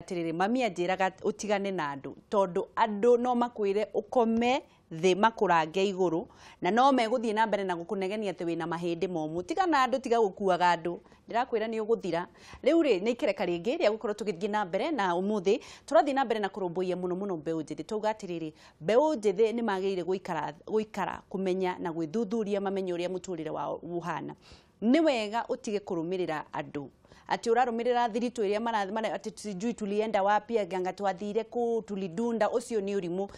Atiriri, mami anjĩraga ũtigane na andũ tondũ andũ no makwĩre ũkome thĩ makũrange igũrũ na no megũthiĩ na mbere na gũkũnegenia atĩ wĩna mahĩndĩ momũ. Tiga na andũ, tiga gũkuaga andũ, ndĩrakwĩra nĩ ũgũthira. Rĩu rĩ, nĩ ikereka rĩngĩ rĩa gũkorwo tũgĩthiĩ na mbere na ũmũthĩ tũrathiĩ na mbere na kũrũmbũiya mũno mũno mbeũ njĩthĩ. Twauga atĩrĩrĩ, mbeũ njĩthĩ nĩ magĩrĩire gũikara gũikara kũmenya na gwĩthuthuria, mamenye ũrĩa mũtũrĩre wao ũhana. Nĩ wega ũtige kũrũmĩrĩra andũ atĩ ũrarũmĩrĩra thiritũ ĩrĩa atĩ sijui tulienda wapi, anga twathire kũ tulidunda. Ũcio nĩ ũrimũ.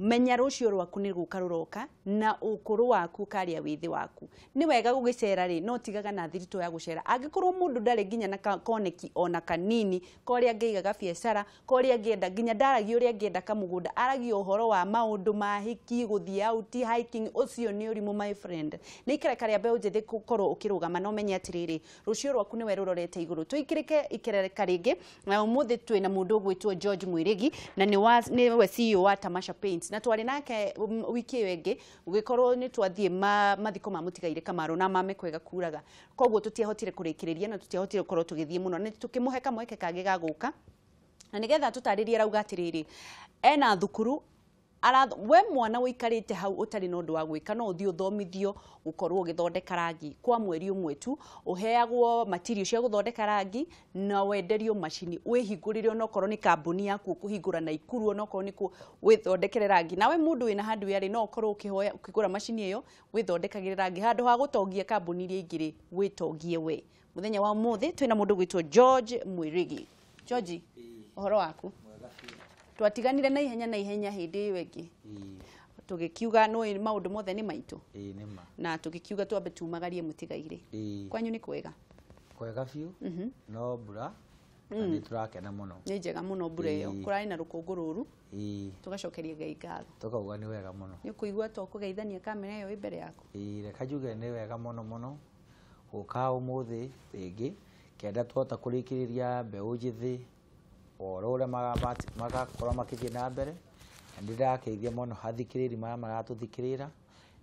Menya rũciũ rwaku nĩ gũka rũroka na ũkũrũ waku karĩa wĩthĩ waku. Nĩ wega gũgĩcera rĩ, no tigaga na thiritũ ya gũcera. Angĩkorwo mũndũ ndarĩ nginya na koneki ona kanini korĩa angĩigaga biacara, korĩa angĩenda, nginya ndaragia ũrĩa angĩenda kamũgũnda, aragia ũhoro wa maũndũ ma hiki, gũthiĩ out, hiking, ũcio nĩ ũrimũ, my friend. Nĩ ikereka rĩa mbeũ njĩthĩ gũkorwo ũkĩrũgama na ũmenye atĩrĩrĩ, rũciũ rwaku nĩwe rũrorete igũrũ. Tũikĩrĩke ikereka rĩngĩ na ũmũthĩ twĩna mũndũ ũgwĩtwo George Mwĩrĩgi na nĩwe CEO wa Tamasha Paints, na twarĩ nake wiki ĩyo ĩngĩ gũgĩkorwo nĩ twathiĩ mathiko ma mũtigairĩ Kamaru na mame kwega kuraga, koguo tũtiahotire kũrĩkĩrĩria na tũtiahotire gũkorwo tũgĩthiĩ mũno. Nĩ tũkĩmũhe kamweke kangĩ ga gũka na nĩgetha tũtarĩrie. Arauga atĩrĩrĩ, ena thukuru we mwana ũikarĩte hau ũtarĩ na ũndũ wa gwĩka, no ũthiĩ ũthomithio gũkorwo ũgĩthondeka rangi kwa mweri ũmwe tu. Ũheagwo material cia gũthondeka rangi na wenderio macini, wĩhingũrĩre onokorwo nĩ kambuni yaku ũkũhingũra na ikuru, onokorwo nĩ kũ wĩthondekere rangi. Nawe mũndũ wĩna handũ yarĩ, no ũkorwo ũkĩhoya ũkĩgũra macini ĩyo wĩthondekagĩre rangi handũ ha gũtongia kambuni iria ingĩ rĩ, wĩtongie we. Mũthenya wa ũmũthĩ twĩna mũndũ gwĩtwo George Mwĩrĩgi. George, ũhoro waku? Twatiganire na ihenya na ihenya hĩndĩ ĩyo ĩngĩ, tũgĩkiuga nĩ maũndũ mothe nĩ maitũ. Ĩĩ, nĩ ma. Na tũgĩkiuga twambe tumagarie mũtigairĩ. Kwanyu nĩ kwega? Kwega biũ, no mbura na nĩ tũrakena mũno. Nĩ njega mũno mbura ĩyo. Kũrarĩ na rũkũngũ rũru. Tũgacokeria Ngai ngatho. Tũkauga nĩ wega mũno. Nĩ ũkũigua ta ũkũgeithania kamera ĩyo ĩ mbere yaku? Ĩĩ, reka njuge nĩ wega mũno mũno gũka ũmũthĩ rĩngĩ kenda twahota kũrĩkĩrĩria mbeũ njĩthĩ ũhoro ũrĩa magakorwo makĩthiĩ na mbere, na nĩ ndĩrakeithia mũno athikĩrĩri marĩa maratũthikĩrĩra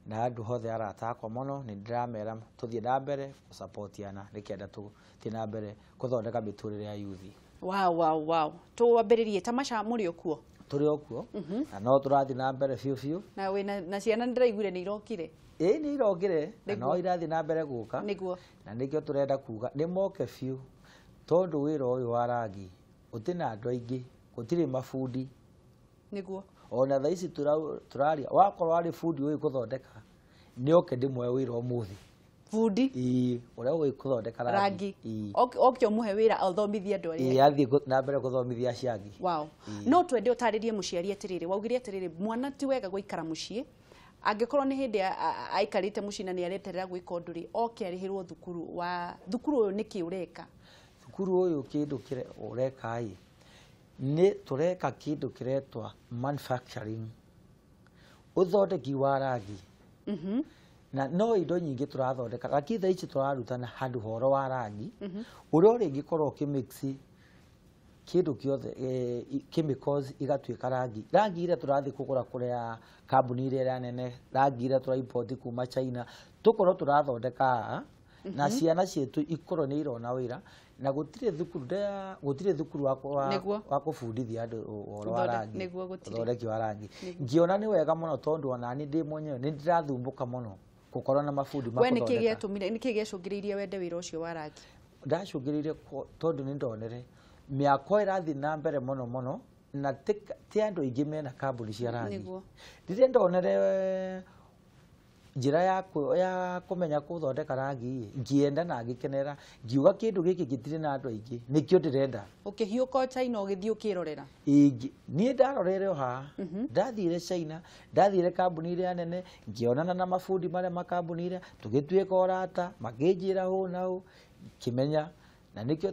na andũ othe arata akwa mũno. Nĩ ndĩramera tũthiĩ na mbere gũcapotiana nĩ kenda tũthiĩ na mbere gũthondeka mĩtũrĩre ya yuthi. Wow, twambĩrĩrie Tamasha, mũrĩ o kuo? Tũrĩ o kuo na no tũrathiĩ na mbere biũ biũ. Na wĩna na ciana, nĩ ndĩraiguire nĩ irokire. Ĩĩ, nĩ irokire na no irathiĩ na mbere gũka. Na nĩkĩo tũrenda kuga nĩ moke biũ tondũ wĩra ũyũ wa rangi gũtirĩ na andũ aingĩ, gũtirĩ mabundi. Ona thaa ici tũraria, wakorwo arĩ bundi ũĩ gũthondeka, nĩ oke ndĩmũhe wĩra ũmũthĩ. Bundi? Ĩĩ, ũrĩa ũĩ gũthondeka rangi. Rangi. Ĩĩ. Oke ũmũhe wĩra athomithie andũ arĩa Ĩĩ, athiĩ na mbere gũthomithia acio angĩ. No twende ũtarĩrie mũciari atĩrĩrĩ, waugire atĩrĩrĩ, mwana ti wega gũikara mũciĩ. Angĩkorwo nĩ hĩndĩ aikarĩte mũciĩ na nĩ areterera gwĩka ũndũ rĩ, oke arĩhĩrwo thukuru wa thukuru ũyũ. Nĩkĩ ũreka? Thukuru ũyũ kĩndũ kĩrĩa ũreka ĩ, nĩ tũreka kĩndũ kĩretwa manufacturing, ũthondeki wa rangi. Na no indo nyingĩ tũrathondeka, lakini thaa ici tũrarutana handũ horo wa rangi ũrĩa ũrĩngĩkorwo ũkĩmix kĩndũ kĩothe, chemicals igatuĩka rangi. Rangi iria tũrathiĩ kũgũra kũrĩa kambuni iria ĩrĩa nene, rangi iria tũra import kuma China, tũkorwo tũrathondeka haha na ciana citũ ikorwo nĩ irona wĩra, na gũtirĩ thukuru gũtirĩ thukuru wa kũbundithia andũ ũhoro wa rangi. Nĩguo, gũtirĩ. Ũthondeki wa rangi. Ngĩona nĩ wega mũno tondũ ona niĩ ndĩ mwenyewe nĩ ndĩrathumbũka mũno gũkorwo na mabundi ma We nĩkĩ gũthondeka. gĩatũmire, nĩkĩ gĩacũngĩrĩirie wende wĩra ũcio wa rangi? Ndacũngĩrĩirie tondũ nĩ ndonere mĩako ĩrathiĩ na mbere mũno mũno na ti andũ aingĩ mena kambuni cia rangi. Rĩrĩa ndonere njĩra ya kũmenya gũthondeka rangi, ngĩenda na ngĩkenera, ngiuga kĩndũ gĩkĩ gĩtirĩ na andũ aingĩ, nĩkĩo ndĩrenda. Ũkĩhiũka o China ũgĩthiĩ ũkĩrorera? Niĩ ndarorere o haha, ndathire China, ndathire kambuni iria nene, ngĩonana na mabundi marĩa makambuni iria, tũgĩtuĩka ũrata, makĩnjĩra ũũ na ũũ, ngĩmenya, na nĩkĩo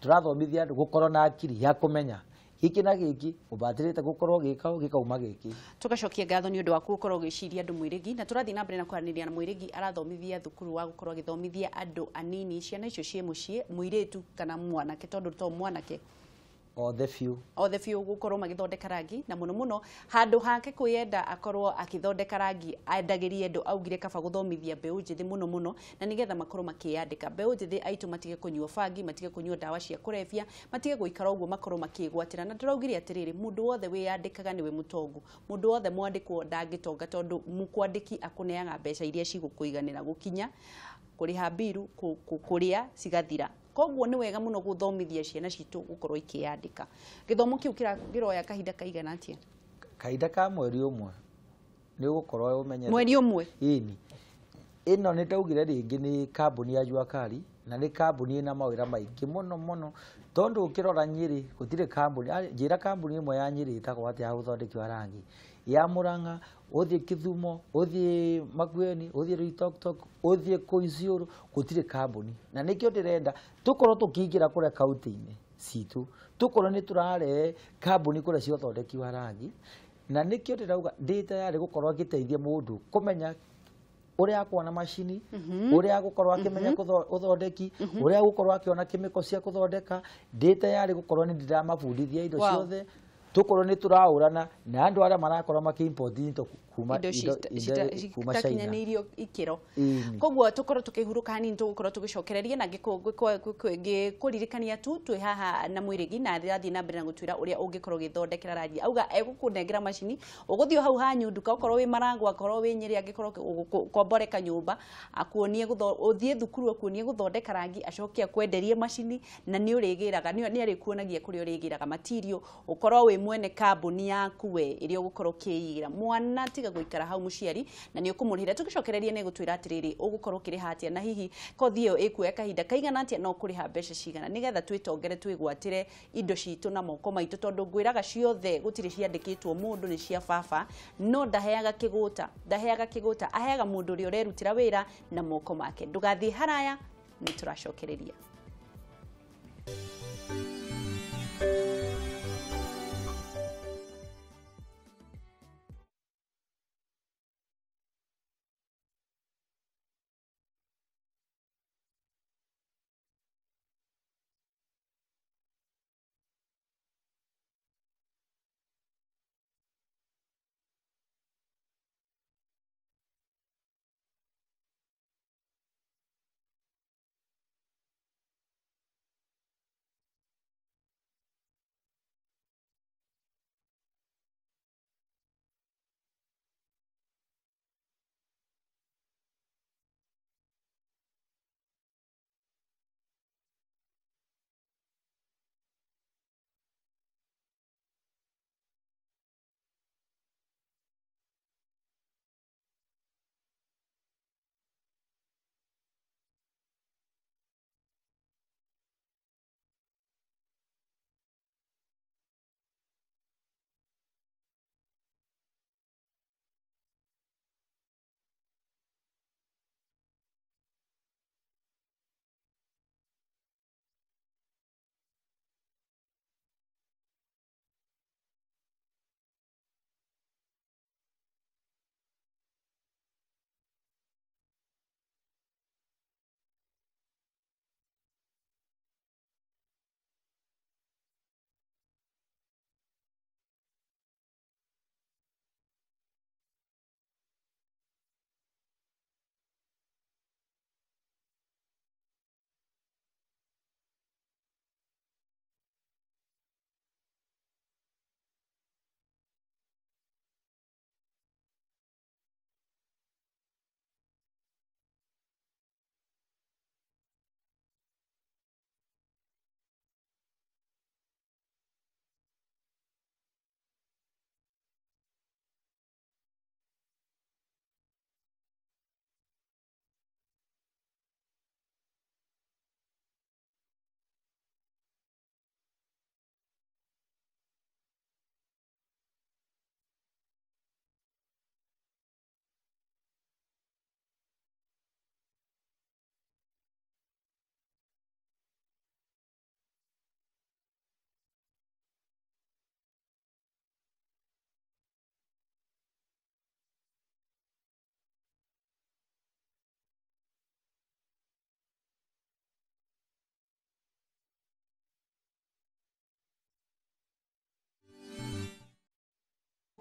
tũrathomithia andũ gũkorwo na akiri ya kũmenya gĩkĩ na gĩkĩ ũbatirĩte gũkorwo gĩka ũũ gĩkauma gĩkĩ. Tugacokia ngatho nĩ ũndũ waku gũkorwo ũgĩciria andũ, Mwĩrĩgi, na tũrathiĩ na mbere na kwaranĩria na Mwĩrĩgi. Arathomithia thukuru wa gũkorwo agĩthomithia andũ anini, ciana icio ciĩ mũciĩ, mũirĩtu kana mwanake, tondũ to mwanake. Othe biũ. Othe biũ gũkorwo magĩthondeka rangi, na mũno mũno handũ hake kwĩyenda akorwo akĩthondeka rangi endagĩrie andũ, augire kaba gũthomithia mbeũ njĩthĩ mũno mũno, na nĩgetha makorwo makĩyandĩka. Mbeũ njĩthĩ aitũ matige kũnyua bangi, matige kũnyua ndawa cia kũrebia, matige gũikara ũguo, makorwo makĩgwatĩra. Na tũraugire atĩrĩrĩ, mũndũ wothe wĩyandĩkaga nĩwe mũtongu, mũndũ wothe mwandĩkwo ndangĩtonga, tondũ mũkwandĩki akũneaga mbeca iria cigũkũiganĩra gũkinya kũrĩha mbiru, kũrĩa cigathira. Koguo nĩ wega mũno gũthomithia ciana citũ gũkorwo ikĩyandĩka. Gĩthomo kĩu kĩroya kahinda kaigana atĩa? Kahinda ka mweri ũmwe nĩ ũgũkorwo ũmenyete. Mweri ũmwe? Ĩni. Ĩno nĩ ndaugire rĩngĩ nĩ kambuni ya Jua Kali, na nĩ kambuni ĩna mawĩra maingĩ mũno mũno, tondũ ũkĩrora Nyĩrĩ gũtirĩ kambuni. Njĩra kambuni ĩmwe ya Nyĩrĩ ĩtagwo atĩa ya ũthondeki wa rangi, ya Murang'a, ũthiĩ Kĩthumo, ũthiĩ Makueni, ũthiĩ Loitoktok, ũthiĩ kũu Isiolo, gũtirĩ kambuni. Na nĩkĩo ndĩrenda tũkorwo tũkĩingĩra kũrĩa kaunti-inĩ citũ, tũkorwo nĩ tũrarehe kambuni kũrĩa cia ũthondeki wa rangi. Na nĩkĩo ndĩrauga ndĩ tayarĩ gũkorwo ngĩteithia mũndũ kũmenya ũrĩa akuona macini, ũrĩa agũkorwo akĩmenya ũthondeki, ũrĩa agũkorwo akĩona kĩmĩko cia kũthondeka. Ndĩ tayarĩ gũkorwo nĩ ndĩramabundithia indo ciothe, tũkorwo nĩ tũraũrana na andũ arĩa marakorwo makĩ-import indo kuma kuma China. Citakinyanĩirio ikĩro. Koguo tũkorwo tũkĩhurũka hanini, tũgũkorwo tũgĩcokereria na ngĩkũririkania tu twĩ haha na Mwĩrĩgi, na arathiĩ na mbere na gũtwĩra ũrĩa ũngĩkorwo ũgĩthondekera rangi. Auga egũkũnengera macini, ũgũthiĩ hau hanyu nduka, okorwo wĩ Maragwa, okorwo wĩ Nyĩrĩ, angĩkorwo ũgũkomboreka nyũmba, akuonie ũthiĩ thukuru akuonie gũthondeka rangi, acoke akwenderie macini, na nĩ ũrĩgĩraga, nĩ arĩkuonagia kũrĩa ũrĩgĩraga material, ũkorwo wĩ mwene kambuni yaku we ĩrĩa ũgũkorwo ũkĩigĩra. Mwana tiga gũikara hau mũciari, na nĩ ũkũmũrĩhĩra. Tũgĩcokereria nĩ gũtwĩra atĩrĩrĩ, ũgũkorwo ũkĩrĩha atĩa, na hihi kothi ĩyo ĩkuoya kahinda kaigana atĩa, na ũkũrĩha mbeca cigana, nĩgetha twĩtongere twĩgwatĩre indo citũ na moko maitũ, tondũ ngwĩraga ciothe gũtirĩ ciandĩkĩtwo mũndũ, nĩ cia baba, no ndaheaga kĩgũta, ndaheaga kĩgũta, aheaga mũndũ ũrĩa ũrerutĩra wĩra na moko make. Ndũgathiĩ haraya, nĩ tũracokereria.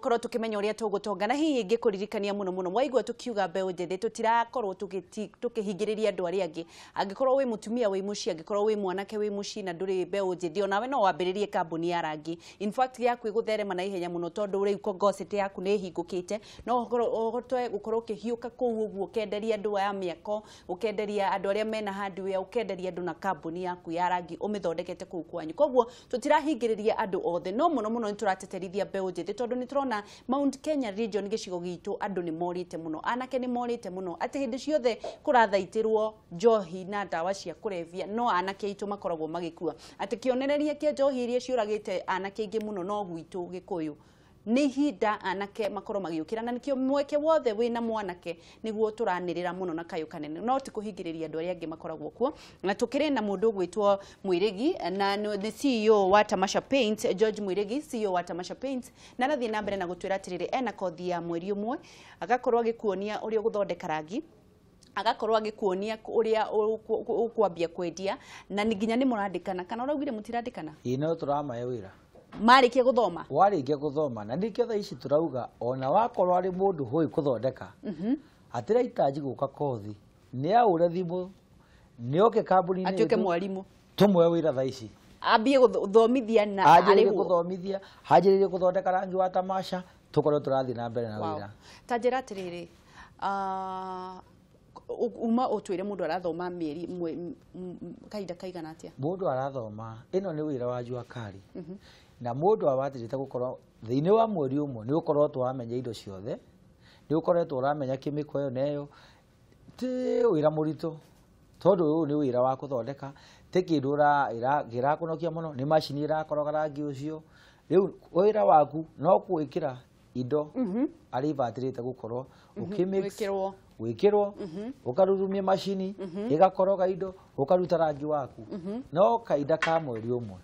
Korwo tukimenya uria tugutonga na hihi ngikuririkania muno muno waigua tukiuga mbeũ njĩthĩ tutirakorwo tukihingĩrĩria andũ arĩa angĩ. Angĩkorwo wĩ mũtumia wĩ mũciĩ, angĩkorwo wĩ mwanake wĩ mũciĩ na ndũrĩ mbeũ njĩthĩ, onawe no wambĩrĩrie kambuni ya rangi. In fact yaku ĩgũtherema na ihenya mũno tondũ rĩu kongocete yaku nĩ ĩhingũkĩte, no ũhote gũkorwo ũkĩhiũka kũu ũguo ũkenderia andũ aya mĩako, ũkenderia andũ arĩa mena hardware, ũkenderia andũ na kambuni yaku ya rangi ũmĩthondekete kũu kwanyu. Koguo tũtirahingĩrĩria andũ othe, no mũno mũno nĩtũrateterithia mbeũ njĩthĩ tondũ nĩtũrona Mount Kenya region gĩcigo gitũ andũ nĩ morĩte mũno, anake nĩ morĩte mũno, atĩ hĩndĩ ciothe kũrathaitĩrwo njohi na ndawa cia kũrebia no anake aitũ makoragwo magĩkua. Atĩ kĩonereria kĩa njohi iria ciũragĩte anake aingĩ mũno no gwitũ Gĩkũyũ. Nĩ ihinda anake makorwo magĩũkĩra, na nĩkĩo mweke wothe wĩna mwanake nĩguo tũranĩrĩra mũno na kayũ kanene, no ti kũhingĩrĩria andũ arĩa angĩ makoragwo kuo. Na tũkĩrĩ na mũndũ ũgwĩtwo Mwirigi na nĩ CEO wa Tamasha Paints, George Mwirigi, CEO wa Tamasha Paints, na arathiĩ na mbere na gũtwĩra atĩrĩrĩ ena kothi ya mweri ũmwe, agakorwo agĩkuonia ũrĩa ũgũthondeka rangi, agakorwo agĩkuonia ũrĩa ũkwambia kwendia, na nginya nĩ mũrandĩkana kana ũraugire mũtirandĩkana? Ĩĩ no tũramahe wĩra marĩkia gũthoma, warĩkia gũthoma, na nĩkĩo thaa ici tũrauga ona wakorwo arĩ mũndũ hũĩ kũthondeka atirahitaji gũka kothi, nĩ aũre thimũ nĩ oke kambuni-inĩ atuĩke mwarimũ, tũmũhe wĩra thaa ici, ambie gũthomithia na anjĩrĩrie gũthomithia, anjĩrĩrie gũthondeka rangi wa Tamasha, tũkorwo tũrathiĩ na mbere na wĩra. Ta njĩra atĩrĩrĩ, uma ũtwĩre mũndũ arathoma mĩeri kahinda kaigana atĩa? Mũndũ arathoma, ĩno nĩ wĩra wa jua kali, na mũndũ abatirĩte gũkorwo thĩinĩ wa mweri ũmwe nĩ ũkoretwo wamenya indo ciothe, nĩ ũkoretwo ũramenya kĩmĩko ĩyo na ĩyo, ti wĩra mũritũ tondũ ũyũ nĩ wĩra wa kũthondeka, ti kĩndũ kĩrakũnokia mũno, nĩ macini ĩrakoroga rangi ũcio. Rĩu wĩra waku no gwĩkĩra indo arĩa ibatirĩte gũkorwo ũkĩmix, gwĩkĩrwo, ũkarurumia macini ĩgakoroga indo, ũkaruta rangi waku. No kahinda ka mweri ũmwe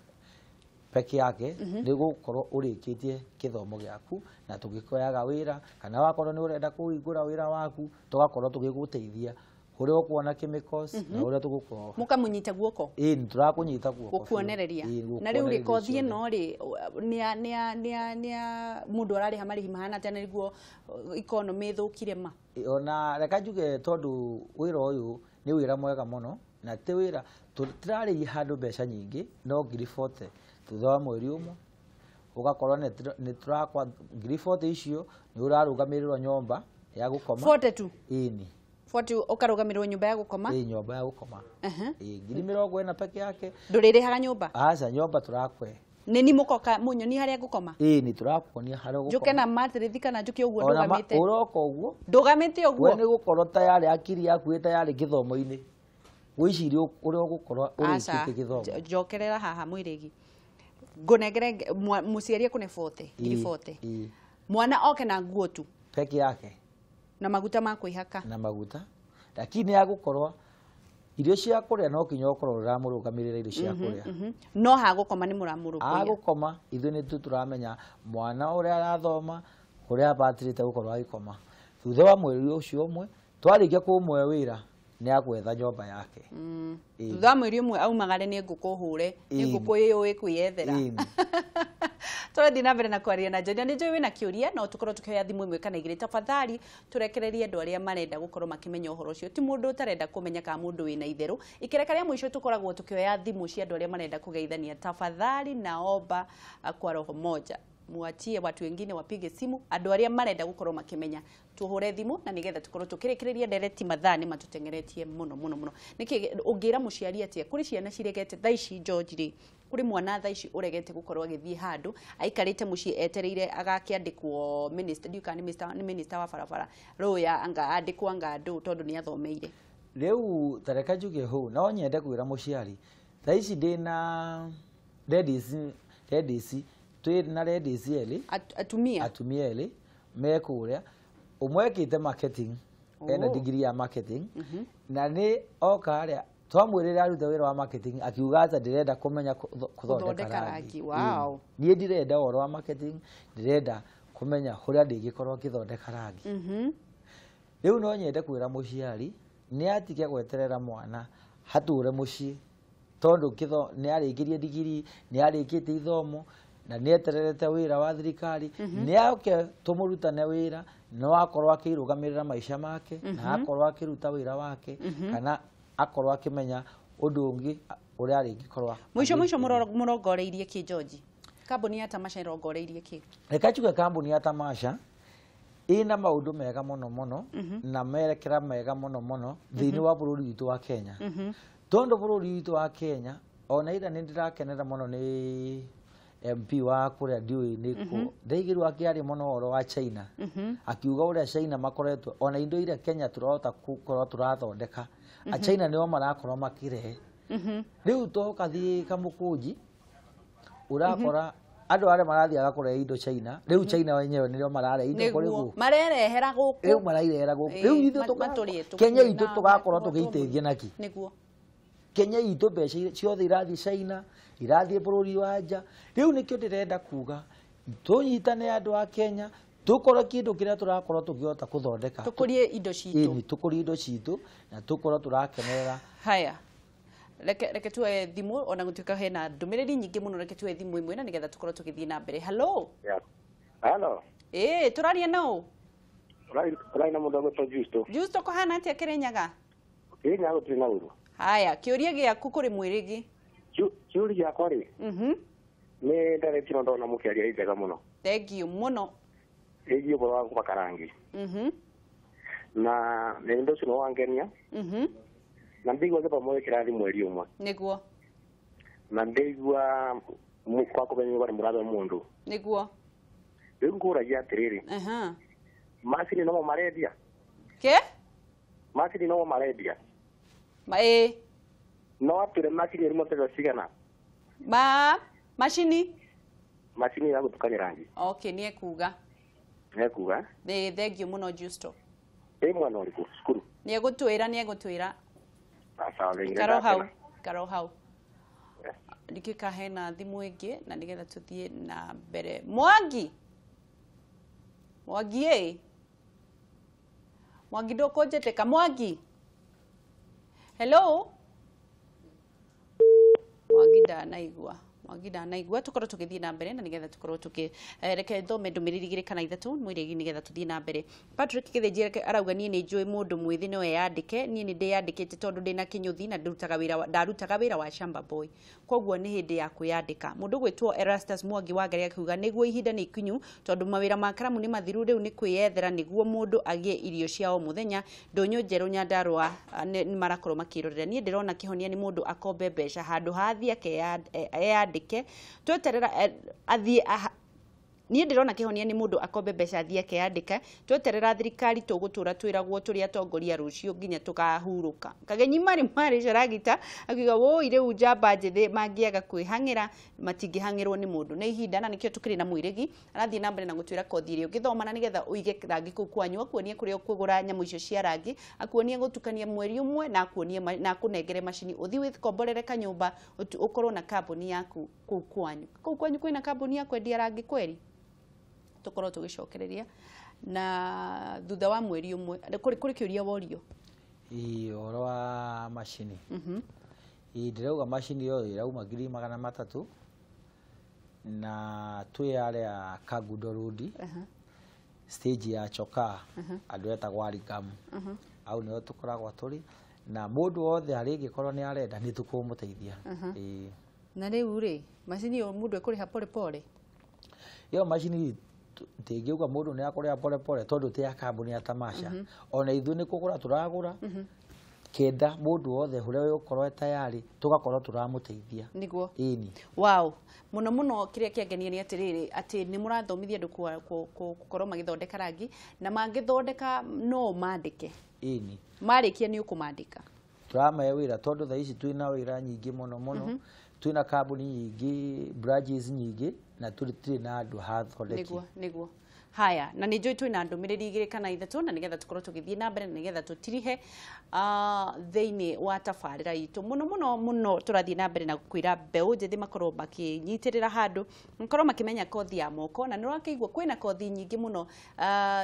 peke yake nĩ gũkorwo ũrĩkĩtie gĩthomo gĩaku na tũgĩkoyaga wĩra, kana wakorwo nĩ ũrenda kũhingũra wĩra waku tũgakorwo tũgĩgũteithia ũrĩa ũkuona chemicals na ũrĩa tũgũkorwo mũkamũnyita guoko. Ĩĩ nĩ tũrakũnyita guoko gũkuonereria. Na rĩu rĩ kothi ĩno rĩ nĩ mũndũ ararĩha marĩhi mahana atĩa nĩguo economy ĩthũkire ma? Ona reka njuge tondũ wĩra ũyũ nĩ wĩra mwega mũno na ti wĩra tũtirarĩhia handũ mbeca nyingĩ, no 40,000 thutha wa mweri ũmwe ũgakorwo nĩ tũrakwa 40,000 icio nĩ ũrarũgamĩrĩrwo nyũmba ya gũkoma. 40 tu? Ĩni. 40 ũkarũgamĩrĩrwo nyũmba ya gũkoma? Ĩĩ nyũmba ya gũkoma. Ĩĩ 40,000 peke yake. Ndũrĩrĩhaga nyũmba? Aca, nyũmba tũrakwe. Nĩ ni mũkoka mũnyoni harĩa ngũkoma? Ĩĩ nĩ tũrakuonia harĩa ũgũkoma. Njũke na matirithi kana njũke ũguo ndũgamĩte? Ũroka ũguo. Ndũgamĩte ũguo? We nĩ gũkorwo tayarĩ akiri yaku ĩ tayarĩ gĩthomo-inĩ. Wĩcirie ũrĩa ũgũkorwo ũrĩkĩtie gĩthomo. Njokerera haha Mwirigi. Ngũnengere mũciari akũne 40, 40,000. Mwana oke na nguo tu peke yake na maguta ma kwĩhaka na maguta, lakini agũkorwo irio cia kũrĩa no kinya ũkorwo ũramũrũgamĩrĩra irio cia kũrĩa, no hagũkoma nĩ mũramũrũmbũiya. Agũkoma ithuĩ nĩ tũramenya mwana ũrĩa arathoma kũrĩa abatirĩte gũkorwo agĩkoma. Thutha wa mweri ũcio ũmwe twarĩkia kũmũhe wĩra nĩ agwetha nyũmba yake. Thutha wa mweri ũmwe aumagare nĩ ngũkũ hũre, nĩ ngũkũ ĩyũĩ kwĩyethera. Tũrathiĩ na mbere na kwaria na George, na nĩ njũĩ wĩna kĩũria no tũkorwo tũkĩoya thimũ ĩmwe kana igĩrĩ. Tafadhali tũrekererie andũ arĩa marenda gũkorwo makĩmenya ũhoro ũcio, ti mũndũ ũtarenda kũmenya kana mũndũ wĩna itherũ. Ikereka rĩa mũico tũkoragwo tũkĩoya thimũ cia andũ arĩa marenda kũgeithania. Tafadhali naomba kwa roho moja muachie watu wengine wapige simu, andũ arĩa marenda gũkorwo makĩmenya tũhũre thimũ na nĩgetha tũkorwo tũkĩrĩkĩrĩria ndereti mathaa nĩ matũtengeretie mũno mũno mũno. Nĩkĩ ũngĩra mũciari atĩa kũrĩ ciana ciregete thaa ici George rĩ, kũrĩ mwana thaa ici ũregete gũkorwo agĩthiĩ handũ aikarĩte mũciĩ etereire agakĩandĩkwo minister, ndiũĩ kana nĩ minister wa barabara rũya anga andĩkwo anga ndũ tondũ nĩ athomeire. Rĩu tareka njuge hau no nyende kwĩra mũciari thaa ici ndĩna ladies twĩ na ladies erĩ, atumia erĩ me kũrĩa, ũmwe ekĩte marketing, ena degree ya marketing, na nĩ oka harĩa twamwĩrĩra arute wĩra wa marketing akiuga atĩ ndĩrenda kũmenya kũthondeka rangi. Wow. Niĩ ndirenda ũhoro wa marketing, ndĩrenda kũmenya ũrĩa ndĩngĩkorwo ngĩthondeka rangi. Rĩu no nyende kwĩra mũciari nĩ atige gweterera mwana hatũre mũciĩ tondũ nĩ arĩkirie degree, nĩ arĩkĩtie ithomo. na nĩ etererete wĩra wa thirikari, nĩ oke tũmũrutane wĩra, no akorwo akĩrũgamĩrĩra maica make, na akorwo akĩruta wĩra wake, kana akorwo akĩmenya ũndũ ũngĩ ũrĩa arĩngĩkorwo. Mũico mũrongoreirie kĩ, George? Kambuni ya Tamasha ĩrongoreirie kĩ? Reke njuge kambuni ya Tamasha ĩna maũndũ mega mũno mũno na merekera mega mũno mũno thĩinĩ wa bũrũri witũ wa Kenya, tondũ bũrũri witũ wa Kenya ona ira nĩ ndĩrakenera mũno nĩ MP wa kũrĩa ndiũĩ nĩkũ, ndaigĩrwo akĩaria mũno ũhoro wa China, akiuga ũrĩa China makoretwo ona indo iria Kenya tũrahota gũkorwo tũrathondeka, a China nĩo marakorwo makĩrehe. Rĩu tũkathiĩ kamũkũnji ũrakora andũ arĩa marathiaga kũrehe indo China, rĩu China wenyewe nĩo mararehe indo kũrĩ gũkũ, marerehera gũkũ, rĩu marairehera gũkũ. Rĩu ithuĩ Kenya itũ tũgakorwo tũgĩiteithia naki? Nĩguo Kenya itũ mbeca ciothe irathiĩ China, irathiĩ bũrũri wa nja. Rĩu nĩkĩo ndĩrenda kuga tũnyitane andũ a Kenya, tũkorwo kĩndũ kĩrĩa tũrakorwo tũkĩhota kũthondeka, tũkũrie indo citũ. Ĩni, tũkũrie indo citũ na tũkorwo tũrakenerera. Haya, reke tuoe thimũ, ona gũtuĩka hena ndũmĩrĩri nyingĩ mũno, reke tuoe thimũ ĩmwe na nĩgetha tũkorwo tũgĩthiĩ na mbere. Hello. Hello. Ĩĩ, tũraria nũ? Ũraria na mũndũ ũgwĩtwo Justo. Justo, kũhana atĩa Kĩrĩnyaga? Kĩrĩnyaga gũtirĩ na ũru. Haya, kĩũria gĩaku kũrĩ mwĩrĩgi. Kĩũria gĩakwa rĩ, nĩ ndarĩtio ndona mũkĩaria njega mũno. Thank you mũno. Ĩgiĩ ũhoro wa kũbaka rangi. Na nĩ ũndũ ũcio nĩ wangenia. Na ndigua gĩthomo kĩrathi mweri ũmwe. Nĩguo. Na ndigua kwa kũmenywo nĩ mũrathe mũndũ. Nĩguo. Rĩu ngũragia atĩrĩrĩ. Macini nomo marendia? Kĩ? Macini nomo marendia? Ĩĩ. No atwĩre macini ĩrĩ mbeca cigana? Macini? Macini ya gũtukania rangi. Okay, nĩ ekuga. Nĩ ekuga? Ĩĩ, thank you mũno Justo. Ĩ mwana ũrĩkũ cukuru? Nĩ egũtwĩra, nĩ egũtwĩra. Ikara hau, ikara hau. Ndikĩka hena thimũ ĩngĩ na nĩgetha tũthiĩ na mbere. Mwangi. Mwangi ĩ. Mwangi ndũkũnjĩtĩka. Mwangi. Hello. Mwangi ndanaigua. Mwangi ndanaigua. Tũkorwo tũgĩthiĩ na mbere na nĩgetha tũkorwo tũkĩ reke thome ndũmĩrĩri igĩrĩ kana ithatũ mwĩrĩgi nĩgetha tũthiĩ na mbere. Patrick Gĩthĩnji arauga niĩ nĩ njũĩ mũndũ mwĩthĩ no eyandĩke, niĩ nĩ ndĩyandĩkĩte tondũ ndĩna kĩnyũthi na ndarutaga wĩra wa shamba boy, koguo nĩ hĩndĩ ya kwĩyandĩka. Mũndũ gwĩtwo Erastus Mwangi wa Ngarĩ akiuga nĩguo ihinda nĩ ikinyu tondũ mawĩra ma karamu nĩ mathiru, rĩu nĩ kwĩyethera nĩguo mũndũ agĩe irio cia o mũthenya. Ndũnyũ njerũ Nyandarũa nĩ marakorwo makĩrorera. Niĩ ndĩrona kĩhonia nĩ mũndũ akombe mbeca handũ ha athiĩ akeyandĩke, tweterera athiĩ. Niĩ ndĩrona kĩhonia nĩ mũndũ akombe mbeca athiĩ akeyandĩke, tweterera thirikari tũgũtũra twĩragwo tũrĩ atongoria rũciũ nginya tũkahurũka. Kagenyi marĩ marĩ Caragita akiuga woi rĩu njamba njĩthĩ mangĩaga kwĩhang'ĩra matingĩhang'ĩrwo nĩ mũndũ. Nĩ ihinda na nĩkĩo tũkĩrĩ na mwĩrĩgi arathiĩ na mbere na gũtwĩra kothi ĩrĩa ũngĩthoma na nĩgetha ũige rangi kũu kwanyu, akuonie kũrĩa ũkũgũra nyamũ icio cia rangi, akuonie gũtukania mweri ũmwe na akuonie na akũnengere macini ũthiĩ wĩkomborere kanyũmba ũkorwo na kambuni yaku kũu kwanyu. Kũu kwanyu kwĩna kambuni ya kwendia rangi kweri? Tũkorwo tũgĩcokereria na thutha wa mweri ũmwe. Kũrĩ kĩũria worio. Ĩĩ, ũhoro wa macini. Ĩĩ, ndĩrauga macini ĩyo ĩrauma 300,000 na twĩ arĩa Kangundo Road, stage ya Chokaa, andũ etagwo Arigamu, hau nĩho tũkoragwo tũrĩ, na mũndũ wothe arĩngĩkorwo nĩ arenda nĩ tũkũmũteithia. Ĩĩ. Na rĩu rĩ, macini ĩyo mũndũ ekũrĩha pole pole? Ĩyo macini ndĩngĩuga mũndũ nĩ akũrĩha pole pole tondũ ti ya kambuni ya Tamasha. Ona ithuĩ nĩ kũgũra tũragũra, kenda mũndũ wothe ũrĩa ũgũkorwo e tayari tũgakorwo tũramũteithia. Nĩguo. Ĩni. Wow. Mũno mũno kĩrĩa kĩangenia nĩ atĩrĩrĩ, atĩ nĩ mũrathomithia andũ gũkorwo magĩthondeka rangi, na mangĩthondeka no mandĩke. Ĩni. Marĩkia nĩ ũkũmandĩka. Tũramahe wĩra tondũ thaa ici twĩna wĩra nyingĩ mũno mũno. Twĩna kambuni nyingĩ, branches nyingĩ, na tũtirĩ na andũ hathondeki. Nĩguo, nĩguo. Haya, na nĩ njũĩ twĩna ndũmĩrĩri igĩrĩ kana ithatũ na nĩgetha tũkorwo tũgĩthiĩ na mbere na nĩgetha tũtirihe thĩinĩ wa tabarĩra itũ. Mũno mũno mũno tũrathiĩ na mbere na kwĩra mbeũ njĩthĩ makorwo makĩnyitĩrĩra handũ, makorwo makĩmenya kothi ya moko, na nĩ ũrakĩigua kwĩna kothi nyingĩ mũno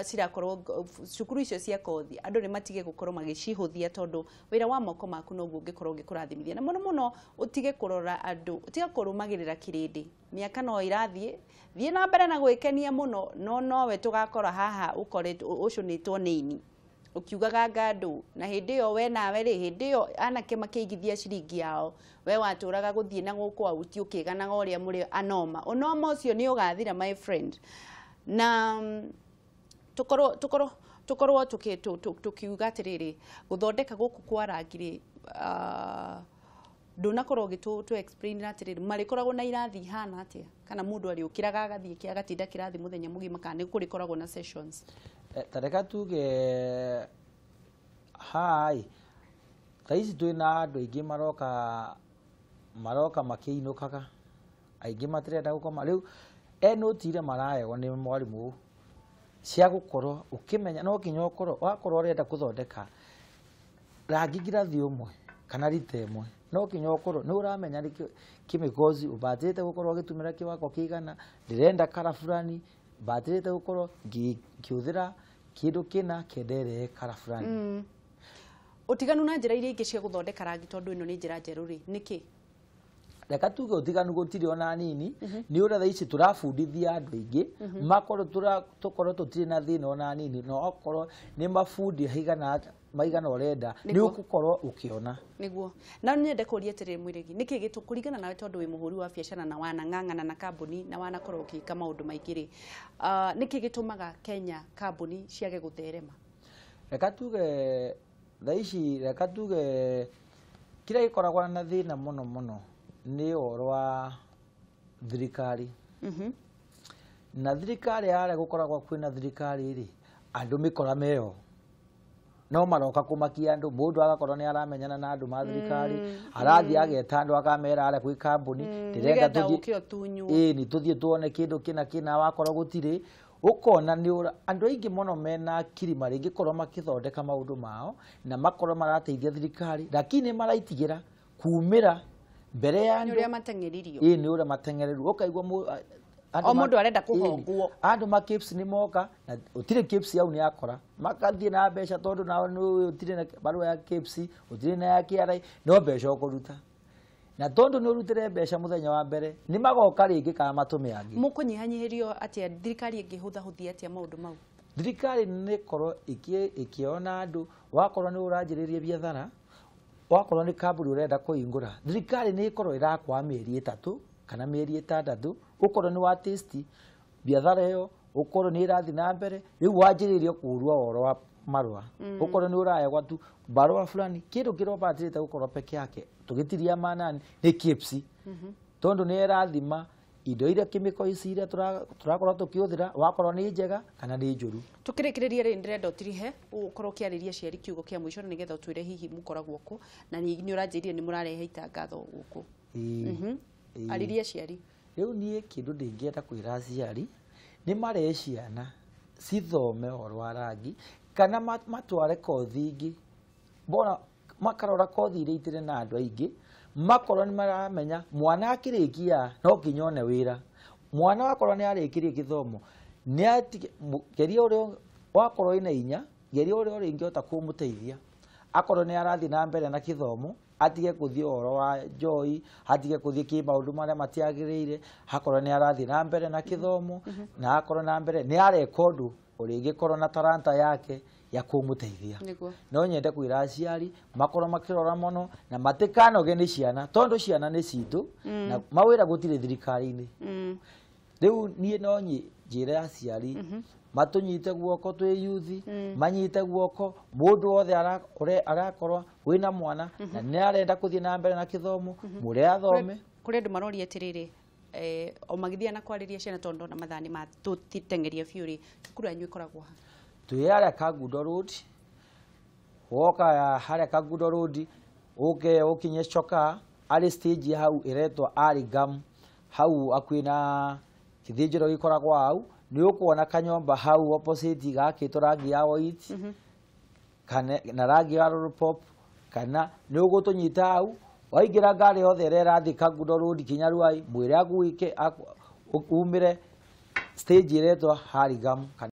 cirakorwo cukuru icio cia kothi, andũ nĩ matige gũkorwo magĩcihũthia tondũ wĩra wa moko maku noguo ũngĩkorwo ũgĩkũrathimithia. Na mũno mũno ũtige kũrora andũ, ũtige kũrũmagĩrĩra kĩrĩndĩ. Mĩaka no ĩrathiĩ, thiĩ na mbere na gwĩkenia mũno, no nowe tũgakora haha ũkoretwo ũcũnĩtwo nĩ ini ũkiugaga ngandũ, na hĩndĩ ĩyo we nawe rĩ, hĩndĩ ĩyo anake makĩigithia ciringi yao, we watũraga gũthiĩ na gũkũ auti ũkĩganaga ũrĩa mũrĩ anoma. Ũnoma ũcio nĩ ũgathira my friend. Na tũkorwo tũkiuga atĩrĩrĩ, gũthondeka gũkũ kwa rangi rĩ, ndũnakorwo ũgĩtũ explain atĩrĩrĩ, marĩkoragwo na irathi ihana atĩa, kana mũndũ arĩũkĩraga agathiĩ agatinda kĩrathi mũthenya mũgima, kana nĩ kũrĩkoragwo na sessions? Ta reka tuge haha thaa ici twĩna andũ aingĩ maroka makĩinũkaga, aingĩ matirenda gũkoma. Rĩu note iria maraheo nĩ mwarimũ cia gũkorwo ũkĩmenya no nginya ũkorwo wakorwo ũrenda gũthondeka rangi ngirathi ũmwe kana rita ĩmwe, no nginya ũkorwo nĩ ũramenya nĩ chemicals ũbatĩrĩte gũkorwo ũgĩtũmĩra kĩwango kĩigana, ndĩrenda kara fulani, mbatĩrĩte gũkorwo ngĩhũthĩra kĩndũ kĩna kenda ĩrehe kara fulani. Ũtiganu na njĩra iria ingĩ cia gũthondeka rangi, tondũ ĩno nĩ njĩra njerũ rĩ, nĩkĩ? Reka tuge ũtiganu gũtirĩ ona nini, nĩ ũrĩa thaa ici tũrabundithia andũ aingĩ makorwo tũkorwo tũtirĩ na thĩna ona nini, na okorwo nĩ mabundi maigana ũrenda nĩ ũgũkorwo ũkĩona. Nĩguo. Na nyende kũria atĩrĩrĩ Mwĩrĩgi, nĩkĩ kũringana nawe, tondũ wĩ mũhũri wa biacara na wanang'ang'ana na kambuni na wanakorwo ũgĩka maũndũ maingĩ rĩ, nĩkĩ gĩtũmaga Kenya kambuni ciage gũtherema? Reka tuge thaa ici, reka tuge kĩrĩa gĩkoragwo na thĩna mũno mũno nĩ ũhoro wa thirikari. Na thirikari yarĩa gũkoragwo kwĩna thirikari rĩ, andũ mĩkora meyo no maroka kũmakia andũ, mũndũ agakorwo nĩ aramenyana na andũ ma thirikari, arathiĩ ageta andũ akamera arĩa kwĩ kambuni ndĩrenda tũthiĩ tũthiĩ tuone kĩndũ kĩna kĩna, wakorwo gũtirĩ, ũkona nĩ andũ aingĩ mũno mena akiri marĩngĩkorwo makĩthondeka maũndũ mao na makorwo marateithia thirikari, lakini maraitigĩra kumĩra mbere ya andũ. Nĩ ũrĩa mateng'eririo. Ĩĩ, nĩ ũrĩa mateng'ererio. Ũkaigua o mũndũ arenda kũhongwo. Andũ ma KIPS nĩ moka na ũtirĩ KIPS hau nĩ akora, makathiĩ na mbeca tondũ nao nĩ ũtirĩ na barũa ya KIPS, ũtirĩ na ya KRA, no mbeca ũkũruta. Na tondũ nĩ ũrutĩre mbeca mũthenya wa mbere, nĩ magoka rĩngĩ kana matũme angĩ. Mũkũnyihanyihĩrio atĩa, thirikari ĩngĩhũthahũthia atĩa maũndũ mau? Thirikari nĩ ĩkorwo ĩkĩona andũ, wakorwo nĩ ũranjĩrĩria biathara, wakorwo nĩ kambuni ũrenda kũhingũra, thirikari nĩ ĩkorwo ĩrakwa mĩeri 3 kana mĩeri 6, ũkorwo nĩ wa test biathara ĩyo, ũkorwo nĩ ĩrathiĩ na mbere, rĩu wanjĩrĩrie kũũrua ũhoro wa marũa, ũkorwo nĩ ũrayagwa tu barũa fulani, kĩndũ kĩrĩa ũbatĩrĩte gũkorwo peke yake tũgĩtiria manani nĩ KIPS, tondũ nĩ ĩrathima indo iria chemical ici iria tũrakorwo tũkĩhũthĩra, wakorwo nĩ njega kana nĩ njũru. Tũkĩrĩkĩrĩria rĩ, ndĩrenda ũtirihe ũkorwo ũkĩarĩria aciari kiugo kĩa mũico, na nĩgetha ũtwĩre hihi mũkoragwo kũ, na nĩ ũranjĩrire nĩ mũrarehe itangatho gũkũ. Arĩria aciari. Rĩu niĩ kĩndũ ndingĩenda kwĩra aciari nĩ marehe ciana cithome ũhoro wa rangi, kana matware kothi ingĩ, mbona makarora kothi iria itirĩ na andũ aingĩ, makorwo nĩ maramenya mwana akĩrĩkia no nginya one wĩra. Mwana wakorwo nĩ arĩkirie gĩthomo, nĩ geria ũrĩa wakorwo ĩna inya, geria ũrĩa ũngĩhota kũmũteithia, akorwo nĩ arathiĩ na mbere na gĩthomo, atige gũthiĩ ũhoro wa njoi, atige gũthiĩ kĩ maũndũ marĩa matiagĩrĩire, akorwo nĩ arathiĩ na mbere na gĩthomo, na akorwo na mbere nĩ areka ũndũ ũrĩngĩkorwo na taranta yake ya kũmũteithia. No nyende kwĩra aciari makorwo makĩrora mũno na matikanoge nĩ ciana, tondũ ciana nĩ citũ na mawĩra gũtirĩ thirikari-inĩ. Rĩu niĩ no njĩre aciari matũnyite guoko twĩ yuthi, manyite guoko mũndũ wothe arakorwo wĩna mwana na nĩ arenda gũthiĩ na mbere na gĩthomo, mũrĩa athome. Kũrĩ andũ maroria atĩrĩrĩ, o magĩthiĩ na kwarĩria ciana, tondũ ndona mathaa nĩ matũteng'eria biũ rĩ, cukuru yanyu ĩkoragwo ha? Twĩ harĩa Kangundo Road, woka harĩa Kangundo Road ũke ũkinye Chokaa, arĩ stage hau ĩretwo Arigam, hau hakuhĩ na gĩthĩnjĩro gĩkoragwo hau, nĩ ũkuona kanyũmba hau opposite gakĩtwo rangi ya white kana na rangi ya lollipop, kana nĩ ũgũtũnyita hau waingĩra ngari yothe ĩrĩa ĩrathiĩ Kangundo Road kinya Ruai, mwĩre aguike umĩre stage ĩretwo Harigam.